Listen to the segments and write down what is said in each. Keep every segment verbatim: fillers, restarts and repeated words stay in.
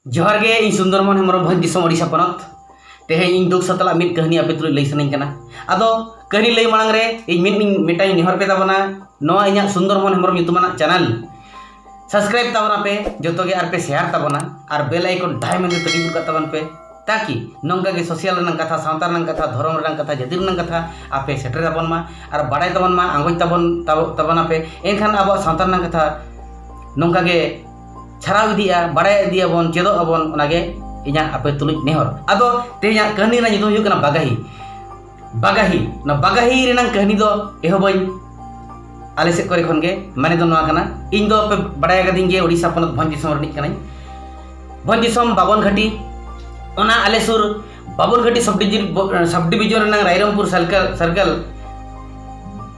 ᱡᱚᱦᱟᱨ ᱜᱮ, ᱤᱧ ᱥᱩᱱᱫᱚᱨ ᱢᱳᱦᱚᱱ ᱦᱮᱢᱵᱨᱚᱢ, ᱵᱷᱚᱸᱡᱽ ᱫᱤᱥᱚᱢ ᱳᱰᱤᱥᱟ ᱯᱚᱱᱚᱛ᱾ ᱛᱮᱦᱮᱧ ᱤᱧ ᱫᱩᱠ ᱥᱟᱛᱞᱟᱜ ᱢᱤᱫ ᱠᱟᱹᱦᱱᱤ ᱟᱯᱮ ᱛᱩᱞᱩᱡ ᱞᱟᱹᱭ ᱥᱟᱱᱟᱧ ᱠᱟᱱᱟ᱾ ᱟᱫᱚ ᱠᱟᱹᱦᱱᱤ ᱞᱟᱹᱭ ᱢᱟᱲᱟᱝ ᱨᱮ ᱤᱧ ᱢᱤᱫ ᱢᱤᱫ ᱢᱤᱫᱴᱟᱝ ᱤᱧ ᱱᱮᱦᱚᱨ ᱯᱮ ᱛᱟᱵᱚᱱᱟ, ᱱᱚᱣᱟ ᱤᱧᱟᱹᱜ ᱥᱩᱱᱫᱚᱨ ᱢᱳᱦᱚᱱ ᱦᱮᱢᱵᱨᱚᱢ ᱧᱩᱛᱩᱢᱟᱱᱟᱜ channel subscribe ᱛᱟᱵᱚᱱ ᱟᱯᱮ ᱡᱚᱛᱚ ᱜᱮ, ᱟᱨ ᱯᱮ share ᱛᱟᱵᱚᱱᱟ, ᱟᱨ bell icon ᱰᱷᱟᱭ ᱢᱮᱱᱛᱮ ᱛᱟᱹᱠᱤᱡ ᱜᱚᱫ ᱠᱟᱜ ᱛᱟᱵᱚᱱ ᱯᱮ, ᱛᱟᱠᱤ ᱱᱚᱝᱠᱟ ᱜᱮ social ᱨᱮᱱᱟᱜ ᱠᱟᱛᱷᱟ, ᱥᱟᱶᱛᱟ ᱨᱮᱱᱟᱜ ᱠᱟᱛᱷᱟ, ᱫᱷᱚᱨᱚᱢ ᱨᱮᱱᱟᱜ ᱠᱟᱛᱷᱟ, ᱡᱟᱹᱛᱤ ᱨᱮᱱᱟᱜ ᱠᱟᱛᱷᱟ ᱟᱯᱮ ᱥᱮᱴᱮᱨ ᱟᱵᱚᱱ ᱢᱟ, ᱟᱨ ᱵᱟᱲᱟᱭ ᱛᱟᱵᱚᱱ ᱢᱟ, ᱟᱸᱜᱚᱪ ᱛᱟᱵᱚᱱ ᱛᱟᱵᱚ- ᱛᱟᱵᱚᱱ ᱟᱯᱮ᱾ ᱮᱱᱠᱷᱟᱱ ᱟᱵᱚᱣᱟᱜ ᱥᱟᱶᱛᱟ ᱨᱮᱱᱟᱜ ᱠᱟᱛᱷᱟ ᱱᱚᱝᱠᱟ ᱜᱮ ᱪᱷᱟᱨᱟᱣ ᱤᱫᱤᱜᱼᱟ, ᱵᱟᱲᱟᱭ ᱤᱫᱤᱭᱟ ᱵᱚᱱ, ᱪᱮᱫᱚᱜ ᱟᱵᱚᱱ, ᱚᱱᱟᱜᱮ ᱤᱧᱟᱹᱜ ᱟᱯᱮ ᱛᱩᱞᱩᱡ ᱱᱮᱦᱚᱨ᱾ ᱟᱫᱚ ᱛᱮᱦᱮᱧᱟᱜ ᱠᱟᱹᱦᱱᱤ ᱨᱮᱱᱟᱜ ᱧᱩᱛᱩᱢ ᱦᱩᱭᱩᱜ ᱠᱟᱱᱟ ᱵᱟᱜᱟᱦᱤ᱾ ᱵᱟᱜᱟᱦᱤ, ᱚᱱᱟ ᱵᱟᱜᱟᱦᱤ ᱨᱮᱱᱟᱜ ᱠᱟᱹᱦᱱᱤ ᱫᱚ ᱮᱦᱚᱵᱟᱹᱧ ᱟᱞᱮ ᱥᱮᱫ ᱠᱚᱨᱮ ᱠᱷᱚᱱ ᱜᱮ᱾ ᱢᱟᱱᱮ ᱫᱚ ᱱᱚᱣᱟ ᱠᱟᱱᱟ, ᱤᱧ ᱫᱚ ᱯᱮ ᱵᱟᱲᱟᱭ ᱟᱠᱟᱫᱤᱧ ᱜᱮ ᱳᱰᱤᱥᱟ ᱯᱚᱱᱚᱛ ᱵᱷᱚᱸᱡᱽ ᱫᱤᱥᱚᱢ ᱨᱤᱱᱤᱡ ᱠᱟᱹᱱᱟᱹᱧ᱾ ᱵᱷᱚᱸᱡᱽ ᱫᱤᱥᱚᱢ ᱵᱟᱵᱚᱱ ᱜᱷᱟᱴᱤ, ᱚᱱᱟ ᱟᱞᱮ ᱥᱩᱨ ᱵᱟᱵᱚᱱ ᱜᱷᱟᱴᱤ sub division, sub division ᱨᱮᱱᱟᱜ ᱨᱟᱭᱨᱚᱝᱯᱩᱨ circle, circle,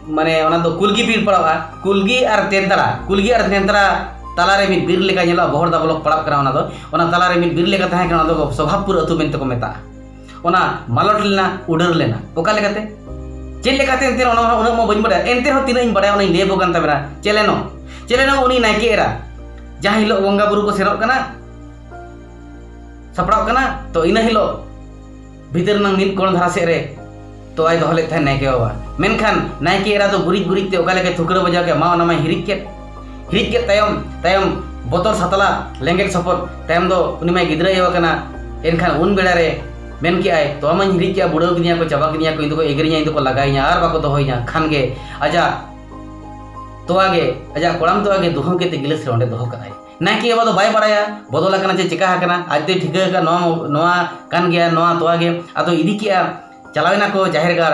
ᱢᱟᱱᱮ ᱚᱱᱟ ᱫᱚ ᱠᱩᱞᱜᱤ ᱵᱤᱨ ᱯᱟᱲᱟᱜᱼᱟ᱾ ᱠᱩᱞᱜᱤ ᱟᱨ ᱛᱮᱱᱛᱲᱟ, ᱠᱩᱞᱜᱤ ᱟᱨ ᱛᱮᱱᱛᱲᱟ ᱛᱟᱞᱟᱨᱮ ᱢᱤᱫ ᱵᱤᱨ ᱞᱮᱠᱟ ᱧᱮᱞᱚᱜᱼᱟ, ᱵᱚᱦᱚᱲᱫᱟ block ᱯᱟᱲᱟᱜ ᱠᱟᱱᱟ ᱚᱱᱟ ᱫᱚ᱾ ᱚᱱᱟ ᱛᱟᱞᱟᱨᱮ ᱢᱤᱫ ᱵᱤᱨ ᱞᱮᱠᱟ ᱛᱟᱦᱮᱸ ᱠᱟᱱᱟ, ᱚᱱᱟ ᱫᱚ ᱥᱚᱵᱷᱟᱵᱽᱯᱩᱨ ᱟᱹᱛᱩ ᱢᱮᱱᱛᱮ ᱠᱚ ᱢᱮᱛᱟᱜᱼᱟ᱾ ᱚᱱᱟ ᱢᱟᱞᱚᱴ ᱞᱮᱱᱟ, ᱩᱰᱟᱹᱨ ᱞᱮᱱᱟ᱾ ᱚᱠᱟ ᱞᱮᱠᱟᱛᱮ, ᱪᱮᱫ ᱞᱮᱠᱟᱛᱮ, ᱮᱱᱛᱮ ᱚᱱᱟ ᱢᱟ ᱩᱱᱟᱹᱜ ᱢᱟ ᱵᱟᱹᱧ ᱵᱟᱲᱟᱭᱟ, ᱮᱱᱛᱮ ᱨᱮᱦᱚᱸ ᱛᱤᱱᱟᱹᱜ ᱤᱧ ᱵᱟᱲᱟᱭᱟ ᱚᱱᱟᱧ ᱞᱟᱹᱭ ᱟᱵᱚ ᱠᱟᱱ ᱛᱟᱵᱮᱱᱟ᱾ ᱪᱮᱞᱮᱱᱚ, ᱪᱮᱞᱮᱱᱚ ᱩᱱᱤ ᱱᱟᱭᱠᱮ ᱮᱨᱟ, ᱡᱟᱦᱟᱸ ᱦᱤᱞᱳᱜ ᱵᱚᱸᱜᱟ ᱵᱩᱨᱩ ᱠᱚ ᱥᱮᱱᱚᱜ ᱠᱟᱱᱟ, ᱥᱟᱯᱲᱟᱜ ᱠᱟᱱᱟ, ᱛᱚ ᱤᱱᱟᱹ ᱦᱤᱞᱳᱜ ᱵᱷᱤᱛᱟᱹᱨ ᱨᱮᱱᱟᱝ ᱢᱤᱫ ᱠᱚᱬ ᱫᱷᱟᱨᱟ ᱥᱮᱫ ᱨᱮ ᱛᱚᱣᱟᱭ ᱫᱚᱦᱚ ᱞᱮᱫ ᱛᱟᱦᱮᱸᱫ ᱱᱟᱭᱠᱮ ᱵᱟᱵᱟ᱾ ᱢᱮᱱᱠᱷᱟᱱ ᱱᱟᱭᱠᱮ ᱮᱨᱟ ᱫᱚ ᱜᱩᱨᱤᱡ ᱜᱩᱨᱤᱡ ᱛᱮ ᱚᱠᱟ ᱞᱮᱠᱟᱭ ᱛᱷᱩᱠᱲᱟᱹ ᱵᱟᱡᱟᱣ ᱠᱮᱫ, ᱢᱟ ᱚᱱᱟ ᱢᱟᱭ ᱦᱤᱨᱤᱡ ᱠᱮᱫ᱾ ᱦᱤᱨᱤᱡ ᱠᱮᱫ ᱛᱟᱭᱚᱢ, ᱛᱟᱭᱚᱢ ᱵᱚᱛᱚᱨ ᱥᱟᱛᱞᱟ ᱞᱮᱸᱜᱮᱫ ᱥᱚᱯᱚᱫ ᱛᱟᱭᱚᱢ ᱫᱚ ᱩᱱᱤ ᱢᱟᱭ ᱜᱤᱫᱽᱨᱟᱹ ᱟᱭᱳ ᱠᱟᱱᱟ᱾ ᱮᱱᱠᱷᱟᱱ ᱩᱱ ᱵᱮᱲᱟ ᱨᱮ ᱢᱮᱱ ᱠᱮᱜᱼᱟᱭ, "ᱛᱚᱣᱟ ᱢᱟᱧ ᱦᱤᱨᱤᱡ ᱠᱮᱜᱼᱟ, ᱵᱩᱲᱟᱹᱣ ᱠᱤᱫᱤᱧᱟ ᱠᱚ, ᱪᱟᱵᱟ ᱠᱤᱫᱤᱧᱟ ᱠᱚ, ᱤᱧ ᱫᱚᱠᱚ ᱮᱜᱮᱨᱤᱧᱟ, ᱤᱧ ᱫᱚᱠᱚ ᱞᱟᱜᱟᱭᱤᱧᱟ, ᱟᱨ ᱵᱟᱠᱚ ᱫᱚᱦᱚᱭᱤᱧᱟ᱾" ᱠᱷᱟᱱ ᱜᱮ ᱟᱡᱟᱜ ᱛᱚᱣᱟ ᱜᱮ, ᱟᱡᱟᱜ ᱠᱚᱲᱟᱢ ᱛᱚᱣᱟ ᱜᱮ ᱫᱩᱦᱟᱹᱣ ᱠᱟᱛᱮ ᱜᱤᱞᱟᱹᱥ ᱨᱮ ᱚᱸᱰᱮ ᱫᱚᱦᱚ ᱠᱟᱜᱼᱟᱭ᱾ ᱱᱟᱭᱠᱮ ᱵᱟᱵᱟ ᱫᱚ ᱵᱟᱭ ᱵᱟᱲᱟᱭᱟ ᱵᱚᱫᱚᱞ ᱟᱠᱟᱱᱟ ᱪᱮ ᱪᱮᱠᱟ ᱟᱠᱟᱱᱟ, ᱟᱡ ᱫᱚᱭ ᱴᱷᱤᱠᱟᱹ ᱟᱠᱟᱫ ᱱᱚᱣᱟ, ᱱᱚᱣᱟ ᱠᱟᱱ ᱜᱮᱭᱟ, ᱱᱚᱣᱟ ᱛᱚᱣᱟ ᱜᱮ᱾ ᱟᱫᱚ ᱤᱫᱤ ᱠᱮᱜᱼᱟ, ᱪᱟᱞᱟᱣ ᱮᱱᱟ ᱠᱚ ᱡᱟᱦᱮᱨ ᱜᱟᱲ,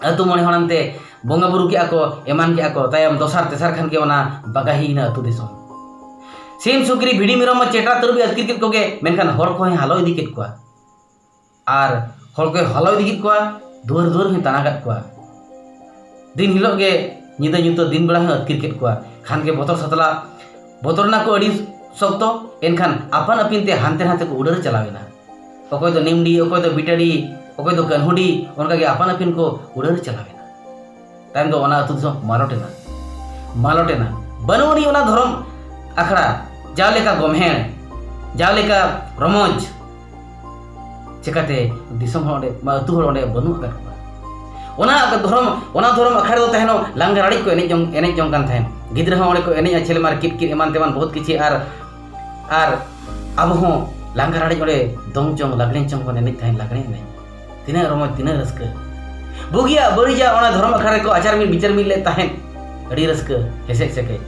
ᱟᱹᱛᱩ ᱢᱚᱬᱮ ᱦᱚᱲ ᱟᱱᱛᱮ ᱵᱚᱸᱜᱟ ᱵᱩᱨᱩ ᱠᱮᱜᱼᱟ ᱠᱚ, ᱮᱢᱟᱱ ᱠᱮᱜᱼᱟ ᱠᱚ᱾ ᱛᱟᱭᱚᱢ ᱫᱚᱥᱟᱨ ᱛᱮᱥᱟᱨ ᱠᱷᱟᱱ ᱜᱮ ᱚᱱᱟ ᱵᱟᱜᱟᱦᱤ ᱮᱱᱟ ᱟᱹᱛᱩ ᱫᱤᱥᱚᱢ᱾ ᱥᱤᱢ, ᱥᱩᱠᱨᱤ, ᱵᱷᱤᱰᱤ, ᱢᱮᱨᱚᱢ, ᱪᱮᱴᱨᱟ, ᱛᱟᱹᱨᱩᱵ ᱮ ᱟᱹᱛᱠᱤᱨ ᱠᱮᱫ ᱠᱚᱜᱮ, ᱢᱮᱱᱠᱷᱟᱱ ᱦᱚᱲ ᱠᱚᱦᱚᱸᱭ ᱦᱟᱞᱚ ᱤᱫᱤ ᱠᱮᱫ ᱠᱚᱣᱟ᱾ ᱟᱨ ᱦᱚᱲ ᱠᱚᱭ ᱦᱟᱞᱚ ᱤᱫᱤ ᱠᱮᱫ ᱠᱚᱣᱟ, ᱫᱩᱣᱟᱹᱨ ᱫᱩᱣᱟᱹᱨ ᱦᱚᱸᱭ ᱛᱟᱬᱟ ᱠᱟᱫ ᱠᱚᱣᱟ᱾ ᱫᱤᱱ ᱦᱤᱞᱳᱜ ᱜᱮ ᱧᱤᱫᱟᱹ ᱧᱩᱛᱟᱹ, ᱫᱤᱱ ᱵᱮᱲᱟ ᱦᱚᱸᱭ ᱟᱹᱛᱠᱤᱨ ᱠᱮᱫ ᱠᱚᱣᱟ᱾ ᱠᱷᱟᱱ ᱜᱮ ᱵᱚᱛᱚᱨ ᱥᱟᱛᱞᱟ, ᱵᱚᱛᱚᱨ ᱮᱱᱟ ᱠᱚ ᱟᱹᱰᱤ ᱥᱚᱠᱛᱚ᱾ ᱮᱱᱠᱷᱟᱱ ᱟᱯᱟᱱ ᱟᱹᱯᱤᱱ ᱛᱮ ᱦᱟᱱᱛᱮ ᱱᱟᱛᱮ ᱠᱚ ᱩᱰᱟᱹᱨ ᱪᱟᱞᱟᱣ ᱮᱱᱟ᱾ ᱚᱠᱚᱭ ᱫᱚ ᱱᱤᱢᱰᱤ, ᱚᱠᱚᱭ ᱫᱚ ᱵᱤᱴᱟᱰᱤ, ᱚᱠᱚᱭ ᱫᱚ ᱠᱟᱹᱱᱦᱩᱰᱤ, ᱚᱱᱠᱟ ᱜᱮ ᱟᱯᱟᱱ ᱟᱹᱯᱤᱱ ᱠᱚ ᱩᱰᱟᱹᱨ ᱪᱟᱞᱟᱣ ᱮᱱᱟ᱾ ᱛᱟᱭᱚᱢ ᱫᱚ ᱚᱱᱟ ᱟᱹᱛᱩ ᱫᱤᱥᱚᱢ ᱢᱟᱞᱚᱴ ᱮᱱᱟ, ᱢᱟᱞᱚᱴ ᱮᱱᱟ᱾ ᱵᱟᱹᱱᱩᱜ ᱟᱹᱱᱤᱡ ᱚᱱᱟ ᱫᱷᱚᱨᱚᱢ ᱟᱠᱷᱲᱟ, ᱡᱟᱣ ᱞᱮᱠᱟ ᱜᱚᱢᱦᱮᱲ, ᱡᱟᱣ ᱞᱮᱠᱟ ᱨᱚᱢᱚᱡᱽ, ᱪᱮᱠᱟᱛᱮ ᱫᱤᱥᱚᱢ ᱦᱚᱲ ᱚᱸᱰᱮ, ᱟᱹᱛᱩ ᱦᱚᱲ ᱚᱸᱰᱮ ᱵᱟᱹᱱᱩᱜ ᱟᱠᱟᱫ ᱠᱚᱣᱟ? ᱚᱱᱟ ᱫᱷᱚᱨᱚᱢ, ᱚᱱᱟ ᱫᱷᱚᱨᱚᱢ ᱟᱠᱷᱲᱟ ᱨᱮᱫᱚ ᱛᱟᱦᱮᱱᱚᱜ ᱞᱟᱝᱜᱟ ᱨᱟᱲᱮᱡ ᱠᱚ ᱮᱱᱮᱡ ᱡᱚᱝ, ᱮᱱᱮᱡ ᱡᱚᱝ ᱠᱟᱱ ᱛᱟᱦᱮᱸᱫ᱾ ᱜᱤᱫᱽᱨᱟᱹ ᱦᱚᱸ ᱚᱸᱰᱮ ᱠᱚ ᱮᱱᱮᱡᱼᱟ, ᱪᱷᱮᱞᱢᱟᱨ ᱠᱤᱴ ᱠᱤᱴ ᱮᱢᱟᱱ ᱛᱮᱢᱟᱱ ᱵᱚᱦᱩᱛ ᱠᱤᱪᱷᱤ᱾ ᱟᱨ, ᱟᱨ ᱟᱵᱚ ᱦᱚᱸ ᱞᱟᱝᱜᱟ ᱨᱟᱲᱮᱡ ᱚᱸᱰᱮ ᱫᱚᱝ ᱪᱚᱝ, ᱞᱟᱜᱽᱲᱮ ᱪᱚᱝ ᱵᱚᱱ ᱮᱱᱮᱡ ᱛᱟᱦᱮᱸᱫ, ᱞᱟᱜᱽᱲᱮ ᱮᱱᱮᱡ᱾ ᱛᱤᱱᱟᱹᱜ ᱨᱚᱢᱚᱡᱽ, ᱛᱤᱱᱟᱹᱜ ᱨᱟᱹᱥᱠᱟᱹ᱾ ᱵᱩᱜᱤᱭᱟᱜ ᱵᱟᱹᱲᱤᱡᱟᱜ ᱚᱱᱟ ᱫᱷᱚᱨᱚᱢ ᱟᱠᱷᱲᱟ ᱨᱮᱠᱚ ᱟᱪᱟᱨ ᱢᱤᱫ ᱵᱤᱪᱟᱹᱨ ᱢᱤᱫ ᱞᱮᱫ ᱛᱟᱦᱮᱸᱫ᱾ ᱟᱹᱰᱤ ᱨᱟᱹᱥᱠᱟᱹ, ᱦᱮᱥᱮᱡ ᱥᱮᱠᱮᱡ᱾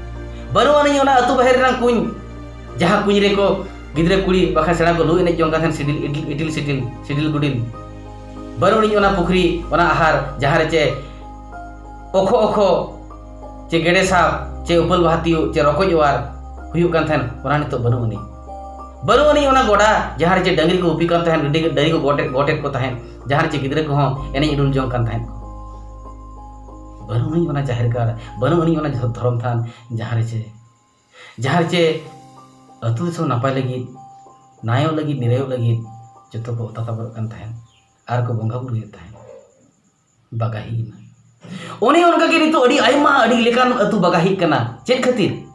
ᱵᱟᱹᱱᱩᱜ ᱟᱹᱱᱤᱡ ᱚᱱᱟ ᱟᱹᱛᱩ ᱵᱟᱦᱮᱨ ᱨᱮᱱᱟᱜ ᱠᱩᱧ, ᱡᱟᱦᱟᱸ ᱠᱩᱧ ᱨᱮᱠᱚ ᱜᱤᱫᱽᱨᱟᱹ ᱠᱩᱲᱤ ᱵᱟᱠᱷᱟᱱ ᱥᱮᱬᱟ ᱠᱚ ᱞᱩ ᱮᱱᱮᱡ ᱡᱚᱝ ᱠᱟᱱ ᱛᱟᱦᱮᱸᱫ, ᱥᱤᱰᱤᱞ, ᱤᱰᱤᱞ, ᱤᱴᱤᱞ ᱥᱤᱴᱤᱞ, ᱥᱤᱰᱤᱞ ᱜᱩᱰᱤᱞ᱾ ᱵᱟᱹᱱᱩᱜ ᱟᱹᱱᱤᱡ ᱚᱱᱟ ᱯᱩᱠᱷᱨᱤ, ᱚᱱᱟ ᱟᱦᱟᱨ, ᱡᱟᱦᱟᱸ ᱨᱮ ᱪᱮ ᱚᱠᱷᱚ ᱚᱠᱷᱚ ᱪᱮ ᱜᱮᱰᱮ ᱥᱟᱵ, ᱪᱮ ᱩᱯᱟᱹᱞ ᱵᱟᱦᱟ ᱛᱤᱭᱳᱜ, ᱪᱮ ᱨᱚᱠᱚᱡ ᱚᱣᱟᱨ ᱦᱩᱭᱩᱜ ᱠᱟᱱ ᱛᱟᱦᱮᱸᱫ, ᱚᱱᱟ ᱱᱤᱛᱚᱜ ᱵᱟᱹᱱᱩᱜ ᱟᱹᱱᱤᱡ᱾ ᱵᱟᱹᱱᱩᱜ ᱟᱹᱱᱤᱡ ᱚᱱᱟ ᱜᱚᱰᱟ, ᱡᱟᱦᱟᱸ ᱨᱮ ᱪᱮ ᱰᱟᱹᱝᱨᱤ ᱠᱚ ᱜᱩᱯᱤ ᱠᱟᱱ ᱛᱟᱦᱮᱸᱫ, ᱰᱟᱹᱝᱨᱤ, ᱰᱟᱹᱝᱨᱤ ᱠᱚ ᱜᱚᱴᱮᱫ, ᱜᱚᱴᱮᱫ ᱠᱚ ᱛᱟᱦᱮᱸᱫ, ᱡᱟᱦᱟᱸ ᱨᱮ ᱪᱮ ᱜᱤᱫᱽᱨᱟᱹ ᱠᱚᱦᱚᱸ ᱮᱱᱮᱡ ᱩᱰᱩᱝ ᱡᱚᱝ ᱠᱟᱱ ᱛᱟᱦᱮᱸᱫ ᱠᱚ᱾ ᱵᱟᱹᱱᱩᱜ ᱟᱹᱱᱤᱡ ᱚᱱᱟ ᱡᱟᱦᱮᱨ ᱜᱟᱲ, ᱵᱟᱹᱱᱩᱜ ᱟᱹᱱᱤᱡ ᱚᱱᱟ ᱫᱷᱚᱨᱚᱢ ᱛᱷᱟᱱ, ᱡᱟᱦᱟᱸ ᱨᱮ ᱪᱮ, ᱡᱟᱦᱟᱸ ᱨᱮ ᱪᱮ ᱟᱹᱛᱩ ᱫᱤᱥᱚᱢ ᱱᱟᱯᱟᱭ ᱞᱟᱹᱜᱤᱫ, ᱱᱟᱭᱚᱜ ᱞᱟᱹᱜᱤᱫ, ᱱᱤᱨᱟᱹᱭᱚᱜ ᱞᱟᱹᱜᱤᱫ ᱡᱚᱛᱚ ᱠᱚ ᱚᱛᱟ ᱛᱟᱵᱚᱨᱚᱜ ᱠᱟᱱ ᱛᱟᱦᱮᱸᱫ ᱟᱨ ᱠᱚ ᱵᱚᱸᱜᱟ ᱵᱩᱨᱩᱭᱮᱫ ᱛᱟᱦᱮᱸᱫ᱾ ᱵᱟᱜᱟᱦᱤ ᱮᱱᱟ᱾ ᱚᱱᱮ ᱚᱱᱠᱟ ᱜᱮ ᱱᱤᱛᱚᱜ ᱟᱹᱰᱤ ᱟᱭᱢᱟ, ᱟᱹᱰᱤ ᱞᱮᱠᱟᱱ ᱟᱹᱛᱩ ᱵᱟᱜᱟᱦᱤᱜ ᱠᱟᱱᱟ᱾ ᱪᱮᱫ ᱠᱷᱟᱹᱛᱤᱨ?